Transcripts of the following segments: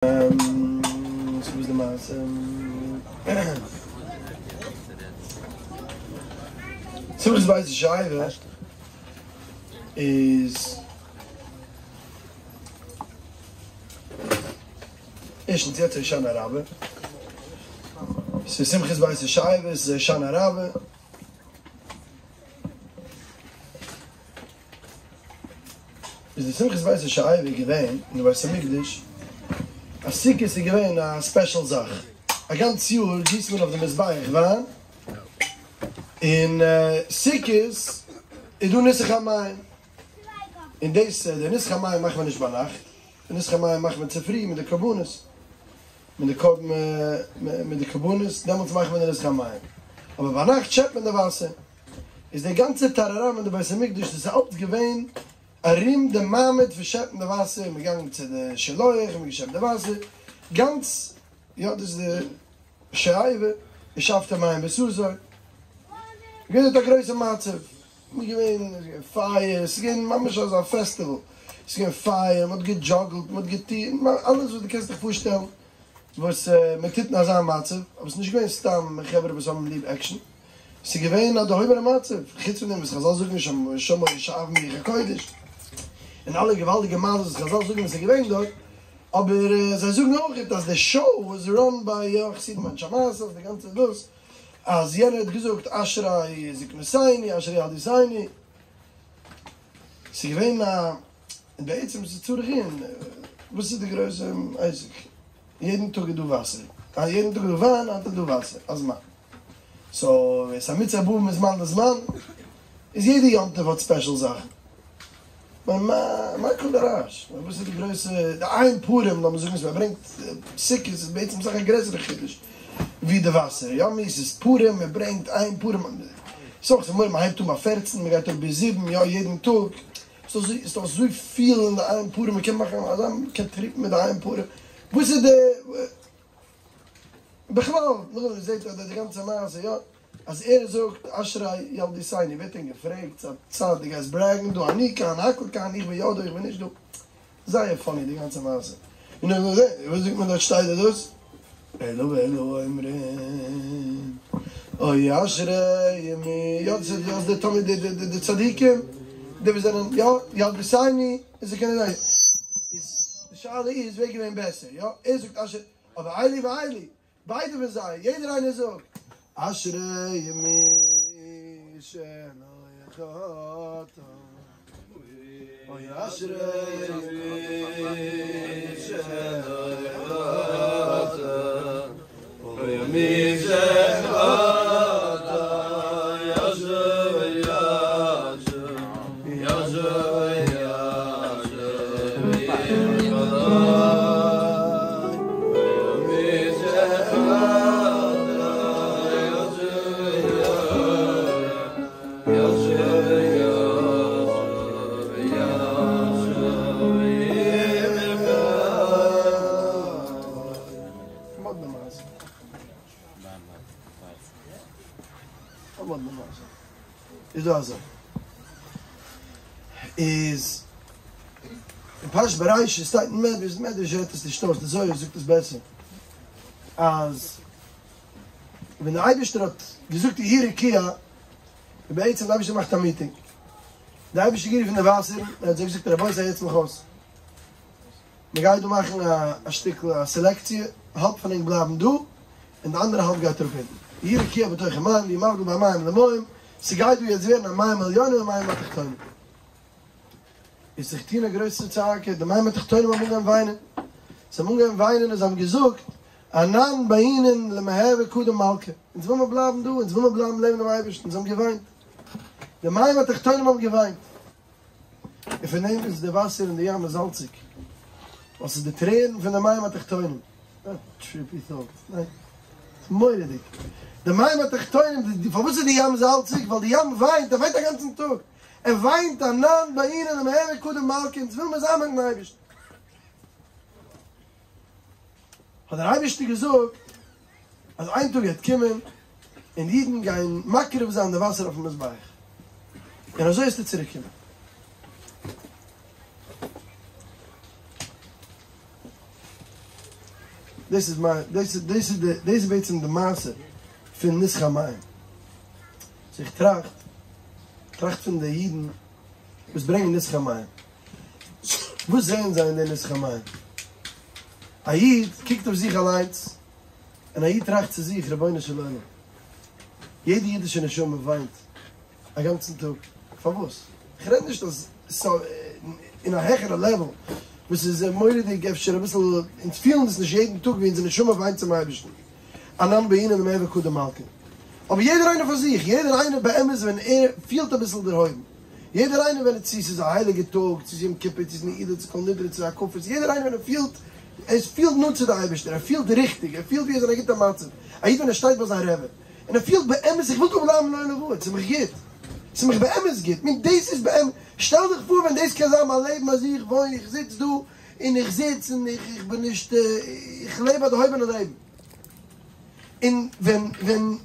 סאו וואס די מעשה? שמחת בית השואבה איז ערשטנס יעצט הושענא רבה, ס'איז שמחת בית השואבה, ס'איז הושענא רבה, איז די שמחת בית השואבה געווען אין די בית המקדש אז סוכות איז געווען א ספעשל זאך, א גאנץ יאר גיסט מען אויף די מזבח וויין, און סוכות איז דא ניסוך המים, און דאס די ניסוך המים מאכט מען נישט ביינאכט, די ניסוך המים מאכט מען צופרי מיט די קרבנות, מיט די קרבן מיט די קרבנות דעמאלטס מאכט מען די ניסוך המים, אבער ביינאכט שעפט מען די וואסער. איז דער גאנצער טאראראם אין די בית המקדש דאס איז אלץ געווען ארום די מעמד פון שעפן די וואסער, מ'איז געגאנגען צו די שילוח און מ'האט געשעפט די וואסער, גאנץ יא דאס איז די שואבה, ושאבתם מים בששון, געווען דארט א גרויסע מצב, מ'איז געווען פייער, ס'איז געווען ממש אזא פעסטיוואל, ס'איז געווען פייער, מ'האט געדזשאגלט, מ'האט געטון, אלעס וואס דו קענסט דיך פארשטעלן וואס מ'טוט אין אזא מצב, אבער ס'איז נישט געווען סתם חברה וואס האבן ליב עקשן. ס'איז געווען א דערהויבענע מצב, חוץ פון דעם וואס חזל זאגן שם היו שואבין מרוח הקודש, און אלע געוואלדיגע מעלות וואס חזל זאגן וואס איז געווען דארט, אבער זיי זאגן אויך אז די שאו וואס ראן ביי יא חסידים אנשי מעשה, די גאנצע דאס אז יענער האט געזאגט אשרי זקנותינו אשרי ילדותינו, ס'איז געווען א, און בעצם ס'איז צריך עיון, וואס איז די גרויסע עסק? יעדן טאג איז דא וואסער, יעדן טאג איז דא וויין, היינט איז דא וואסער, אז מה? סאו עס א מצוה הבאה מזמן לזמן, איז יעדע יום טוב האט ספעשל זאכן. כ'מיין מה מה כל הרעש? וואס איז די גרויסע די איין פרים לאמיר זאגן אז מען ברענגט סוכות איז בעצם אסאך א גרעסערע חידוש ווי די וואסער יא מיר ס'איז פורים מען ברענגט איין פרים סאו ס'איז מורא מען הייבט אן ביי פערצן מען גייט אויף ביז זיבן יא יעדן טאג ס'איז דא אזוי פיל אין די איין פרים מען קען מאכן אזא מען קען טריפן מיט די איין פרים וואס איז די. בכלל, נאכדעם וואס מ'זעט אט די גאנצע מעשה, יא, אז ער זאגט אשרי ילדותינו, ווער האט אים געפרעגט, ס'א צייט דו גייסט ברעגן דא, אני כאן, הכל כאן, איך בין יא דא, איך בין נישט דא. זייער פאני די גאנצע מעשה. און נאכדעם זע, וואס זאגט מען דארט שטייט דא דאס? אלא ואלו אומרים, אוי אשרי מי, יא דאס איז די תמיד די צדיקים, די וואס זענען יא ילדותינו, און זיי קענען זיין. איז די שאלה איז ווער געווען בעסער, יא ער זאגט אשרי. אבער אלו ואלו, ביידע פון זיי, יעדער איינער זאגט, אשרי מי שלא חטא, אוי אשרי מי שלא חטא, אוי מי שחטא, אשרי אשרי אשרי איז דא אזוי איז אין פרשת בראשית שטייט אין מדרש, די מדרש רעדט עס נישט אויס, די זוהר זאגט עס בעסער, אז ווען דער אייבערשטער האט געזאגט יהי רקיע, איז בעצם דער אייבערשטער געמאכט א מיטינג, דער אייבערשטער גערופן די וואסער, און ער האט זיי געזאגט רבותי הערטס מיך אויס, מען גייט דא מאכן א שטיקל א סעלעקציע, האלב פון ענק בלייבן דא, און די אנדערע האלב גייט אראפ אונטן, יהי רקיע בתוך המים ויהי מבדיל בין מים למים, ס'גייט דא יעצט ווערן א מים עליונים און מים התחתונים. איז זיך געטון א גרויסע צעקה, די מים התחתונים האבן אנגעהויבן וויינען, זיי האבן אנגעהויבן וויינען און זיי האבן געזאגט, אנן בעינן למהוי קדם מלכא, אונז וויל מיר בלייבן דא, אונז וויל מיר בלייבן לעבן דעם אייבערשטן, זיי האבן געוויינט, די מים התחתונים האבן געוויינט, און פון דעם איז די וואסער אין די ים זאלציג, ווייל ס'איז די טרערן פון די מים התחתונים. א טריפי thought, ניין? ס'איז מורא'דיג. די מים התחתונים, פארוואס איז די ים זאלציג? ווייל די ים וויינט, ער וויינט א גאנצן טאג. ער וויינט אנן בעינן למהוי קדם מלכא, אונז וויל מיר זיין מיטן אייבערשטן. האט דער אייבערשטער געזאגט אז איין טאג וועט קומען און אידן גייען מקריב זיין די וואסער אויפן מזבח, און אזוי וועסטו צוריק קומען. דאס איז מיין, דאס איז, דאס איז די, דאס איז בעצם די מעשה פון ניסוך המים. סאו איך טראכט, טראכט פון די אידן וואס ברענגען ניסוך המים. וואס זעען זיי אין די ניסוך המים? א איד קוקט אויף זיך אליינס, און א איד טראכט צו זיך, רבונו של עולם, יעדע אידישע נשמה וויינט א גאנצן טאג, פארוואס? איך רעד נישט אז אין א העכערע לעוועל וואס איז מורא'דיג אפשר אביסל, אונז פילן עס נישט יעדן טאג ווי אונזער נשמה וויינט צום אייבערשטן, אנן בעינן דמהוי קדם מלכא, אבער יעדער איינער פאר זיך, יעדער איינער באמת ווען ער פילט אביסל דערהויבן, יעדער איינער ווען צו ס'איז א הייליגע טאג, צו ס'איז יום כיפור, צו ס'איז נעילה, צו כל נדרי, צו הקפות, יעדער איינער ווען ער פילט, ער פילט נאנט צו די אייבערשטער, ער פילט ריכטיג, ער פילט ווי ער איז אין א גוטע מצב, א איד ווען ער שטייט ביי זיין רבי, און ער פילט באמת איך וויל דא בלייבן לעולם ועד, ס'איז מיך גוט, ס'איז מיך באמת גוט, מין דאס איז באמת, שטעל דיך פאר ווען דאס קען זיין מיין לעבן אז איך וואוין, איך זיץ דא, און איך זיץ און איך איך בין נישט, איך לעב א דערהויבענע לעבן. און ווען ווען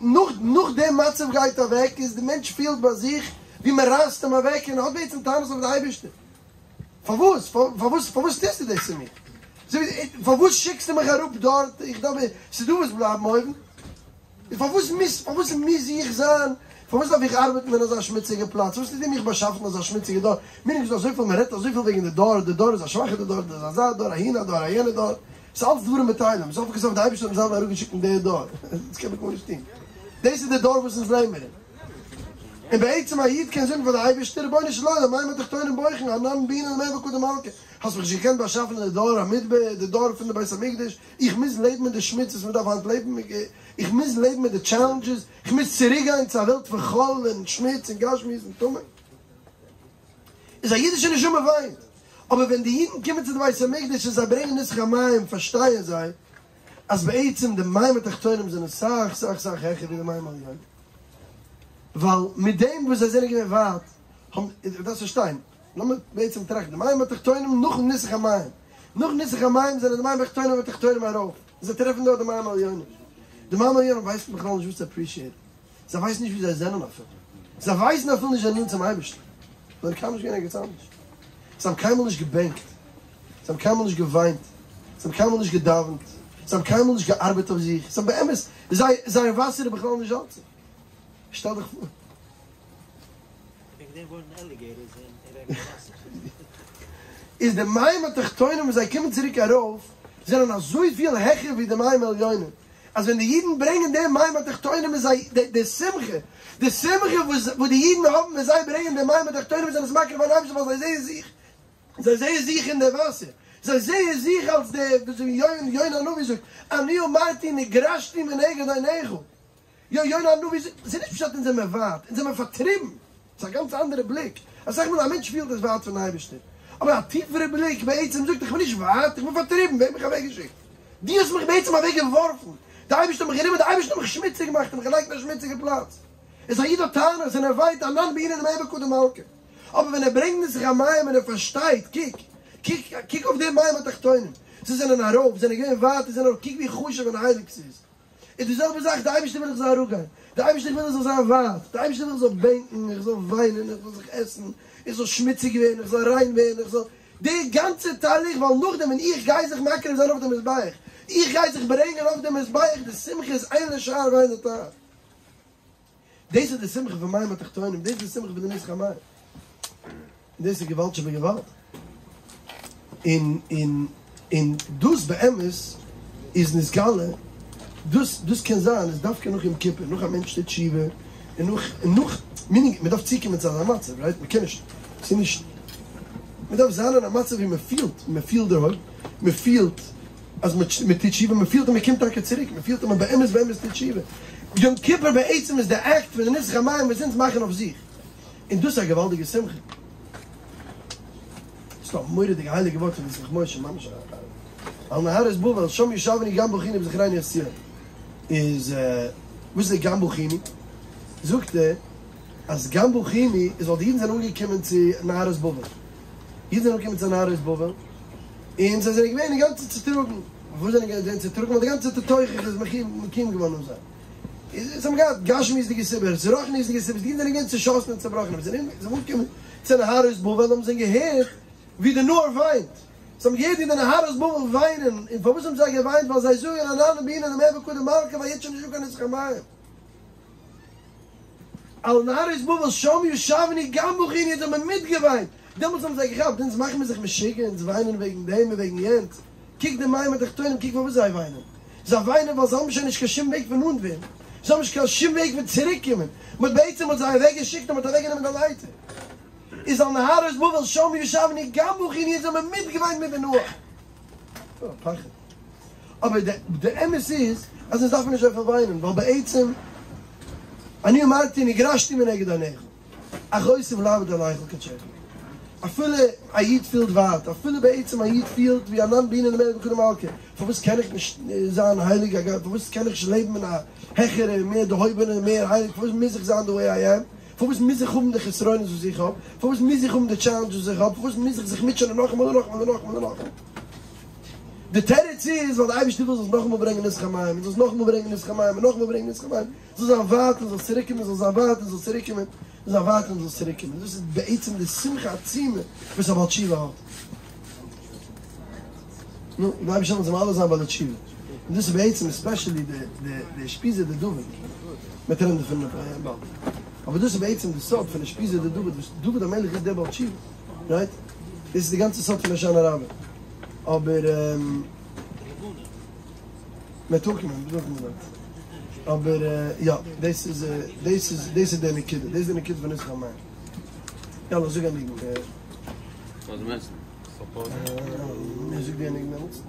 נאך נאך די מצב גייט אוועק איז די מענטש פילט ביי זיך ווי מען רייסט אים אוועק און ער האט בעצם טענות אויף די אייבערשטער, פארוואס פארוואס פארוואס טוסטו דאס צו מיר? פארוואס שיקסטו מיך אראפ דארט, איך דארף, ס'איז דא וואס בלייבן אויבן, פארוואס מוז פארוואס מוז איך זיין, פארוואס דארף איך ארבעטן אין אזא שמוציגע פלאץ, פארוואס האסטו מיך באשאפן אין אזא שמוציגע דור, מיר איז אזויפיל מען רעדט אזויפיל וועגן די דור, די דור איז א שוואכע דור, דאס איז אזא דור, אהין א דור, א יענע דור, ס'איז אלץ דברים בטלים, סוף כל סוף די אייבערשטער האט אונז אלע אראפגעשיקט אין די דור, אונז קען מען גארנישט טון, דאס איז די דור וואס אונז לעבן מיר אין. און בעצם א איד קען זאגן פאר די אייבערשטער, רבונו של עולם, מים התחתונים בוכין, אנן בעינן דמהוי קדם מלכא, האסט מיך נישט געקענט באשאפן אין די דור המדבר, די דור פון די בית המקדש, איך מוז לעבן מיט די שמוץ וואס מען דארף היינט לעבן, איך מוז לעבן מיט די טשעלענדזשעס, איך מוז צוריק גיין צו א וועלט פון חול און שמוץ און גשמיות און טומאה. איז א אידישע נשמה וויינט, אבער ווען די אידן קומען צו די בית המקדש און זיי ברענגען ניסוך המים פארשטייען זיי אז בעצם די מים התחתונים זענען סאך סאך סאך העכער ווי די מים העליונים, ווייל מיט דעם וואס זיי זענען געווען ווייט האבן, דו דארפסט פארשטיין, לאמיר בעצם טראכטן, די מים התחתונים נאכן ניסוך המים, נאכן ניסוך המים זענען די מים התחתונים התחתונים ארויף, און זיי טרעפן דארט די מים העליונים, די מים העליונים ווייסן בכלל נישט וואס צו אפרישיעטן. זיי ווייסן נישט ווי זיי זענען אפילו. זיי ווייסן אפילו נישט זיי זענען נאנט צום אייבערשטן. זיי זענען קיינמאל נישט געווען ערגעץ אנדערש. זיי האבן קיינמאל נישט געבענקט. זיי האבן קיינמאל נישט געוויינט. זיי האבן קיינמאל נישט געדאווענט. זיי האבן קיינמאל נישט געארבעט אויף זיך. זיי האבן באמת, זיי, זייער וואסער איז בכלל נישט זאלציג. שטעל דיך פאר. וועגן דעם וואוינען עליגעיטערס אין רעגן וואסער. איז די מים התחתונים ווען זיי קומען צוריק ארויף זענען אזויפיל העכער ווי די מים העליונים. אז ווען די אידן ברענגען די מים התחתונים איז זיי די שמחה, די שמחה וואס וואס די אידן האבן ווען זיי ברענגען די מים התחתונים זענען עס מקריב פארן אייבערשטן ווייל זיי זעען זיך, זיי זעען זיך אין די וואסער, זיי זעען זיך אלס די, ווי יונה הנביא זאגט, אני אמרתי נגרשתי מנגד עיניך. יא, יונה הנביא זאגט, ס'איז נישט פשט אונז זעמער ווייט, אונז זעמער פארטריבן, ס'איז א גאנץ אנדערע בליק, אסאך מאל א מענטש פילט ער איז ווייט פון אייבערשטער, אבער א טיפערע בליק בעצם זאגט איך בין נישט ווייט, איך בין פארטריבן, ווער האט מיך אוועקגעשיקט? דו האסט מיך בעצם אוועק געווארפן, די אייבערשטער האט מיך גענומען, די אייבערשטער האט מיך שמוציג געמאכט און מיך געלייגט אין א שמוציגע פלאץ, איז א איד האט טענות און ער וויינט אנן בעינן דמהוי קדם מלכא, אבער ווען ער ברענגט ניסוך המים און ער פארשטייט, קוק, קוק, קוק אויף די מים התחתונים, זיי זענען ארויף, זענען געווען ווייט און זענען ארויף, קוק ווי חשוב און הייליג ס'איז. איז די זעלבע זאך, די אייבערשטער וויל איך זאל אראפגיין, די אייבערשטער וויל איך זאל זיין ווייט, די אייבערשטער וויל איך זאל בענקן, איך זאל וויינען, איך זאל זיך עסן, איך זאל שמוציג ווערן, איך זאל ריין ווערן, איך זאל, די גאנצע תהליך, ווייל נאכדעם ווען איך גיי זיך מקריב זיין אויף די מזבח, איך גיי זיך ברענגען אויף די מזבח, די שמחה איז אין לשער ואין לתאר. דאס איז די שמחה פון מים התחתונים, דאס איז די שמחה פון די ניסוך המים. און דאס איז געוואלד שבגעוואלד. און און און דאס באמת איז נתגלה, דאס דאס קען זיין איז דווקא נאך יום כיפור, נאך א מענטש טוט תשובה, און נאך און נאך, מינינג מען דארף צוקומען צו אזא מצב, רייט? מען קען נישט, ס'איז נישט, מען דארף זיין אין א מצב ווי מען פילט, מען פילט דערהויבן, מען פילט. אז מען טוט תשובה, מען פילט אז מען קומט טאקע צוריק, מען פילט אז מען באמת באמת טוט תשובה. יום כיפור בעצם איז די אקט פון די ניסוך המים וואס אונז מאכן אויף זיך, און דאס איז א געוואלדיגע שמחה. ס'איז דא א מורא'דיגע הייליגע ווארט פון די ישמח משה, ממש א על נהרות בבל שם ישבני גם בוכיני בזכרני את ציון. איז וואס איז די גם בוכיני? זאגט ער אז גם בוכיני איז ווייל די אידן זענען אנגעקומען צו נהרות בבל, אידן זענען אנגעקומען צו נהרות בבל, און זיי זענען געווען אינגאנצן צוטראגן. פארוואס זענען זיי געווען צוטראגן? ווייל די גאנצע תוכחה איז מקוים געווארן אויף זיי. זיי האבן געהאט גשמיות'דיגע סיבות, רוחניות'דיגע סיבות, די אידן זענען געווען צעשאסן און צעבראכן. אבער זיי זענען אנגעקומען צו נהרות בבל, האבן זיי געהערט ווי די נהר וויינט. זיי האבן געהערט ווי די נהרות בבל וויינען, און פארוואס האבן זיי געוויינט? ווייל זיי זאגן אנן בעינן דמעבד קדם מלכא ווייל יעצט שוין נישטא קיין ניסוך המים. על נהרות בבל שם ישבנו גם בכינו אונז האבן מיטגעוויינט, דעמאלטס האבן זיי געכאפט, אונז מאכן מיר זיך משוגע, אונז וויינען וועגן דעם און וועגן יענץ, קוק די מים התחתונים, קוק פארוואס זיי וויינען, זיי וויינען ווייל זיי האבן שוין נישט קיין שום וועג פון נאנט ווערן, זיי האבן נישט קיין שום וועג פון צוריק קומען, מען האט בעצם האט זיי אוועק געשיקט און מען האט אוועק גענומען די לייטער, איז על נהרות בבל שם ישבנו גם בכינו אונז האבן מיטגעוויינט מיט די נהר. פחד. אבער די אמת איז אז אונז דארפן נישט אזויפיל וויינען, ווייל בעצם אני אמרתי נגרשתי מנגד עיניך, אך אוסיף לעבוד על היכל קדשך. אפילו א איד פילט ווייט, אפילו בעצם א איד פילט ווי אנן בעינן דמעבד קדם מלכא, פארוואס קען איך נישט זיין הייליג, פארוואס קען איך נישט לעבן אין א העכערע, מער דערהויבענע, מער הייליג, פארוואס מוז איך זיין די וועי איי עם, פארוואס מוז איך האבן די חסרונות וואס איך האב, פארוואס מוז איך האבן די טשעלענדזשעס וואס איך האב, פארוואס מוז איך זיך מוטשענען נאכאמאל און נאכאמאל און נאכאמאל און נאכאמאל. די תירוץ איז ווייל די אייבערשטער וויל זאלסט נאכאמאל ברענגען ניסוך המים, און זאלסט נאכאמאל ברענגען ניסוך המים, און נאכאמאל ברענגען ניסוך המים, זאל זיין ווייט און זאלסט צוריק קומען, זאל זיין ווייט און זאלסט צוריק קומען, זאל זיין ווייט און זאלסט צוריק קומען, דאס איז בעצם די שמחה עצומה וואס א בעל תשובה האט. נו, די אייבערשטער זאל אונז אלע זיין בעלי תשובה, און דאס איז בעצם עספעשעלי די די אושפיזא דדוד, מ'וועט רעדן דערפון באלד, אבער דאס איז בעצם די סוד פון אושפיזא דדוד, וואס דוד המלך איז דער בעל תשובה, רייט? דאס איז די גאנצע סוד פון הושענא רבה. אבער מ'וועט אנקומען, מ'וועט אנקומען דארט. אבער יא, דאס איז, דאס איז, דאס איז די נקודה, דאס איז די נקודה פון ניסוך המים. יאללה, זאג א ניגון. וואס מיינסטו? ווער זאגט די ניגון דעמאלטס?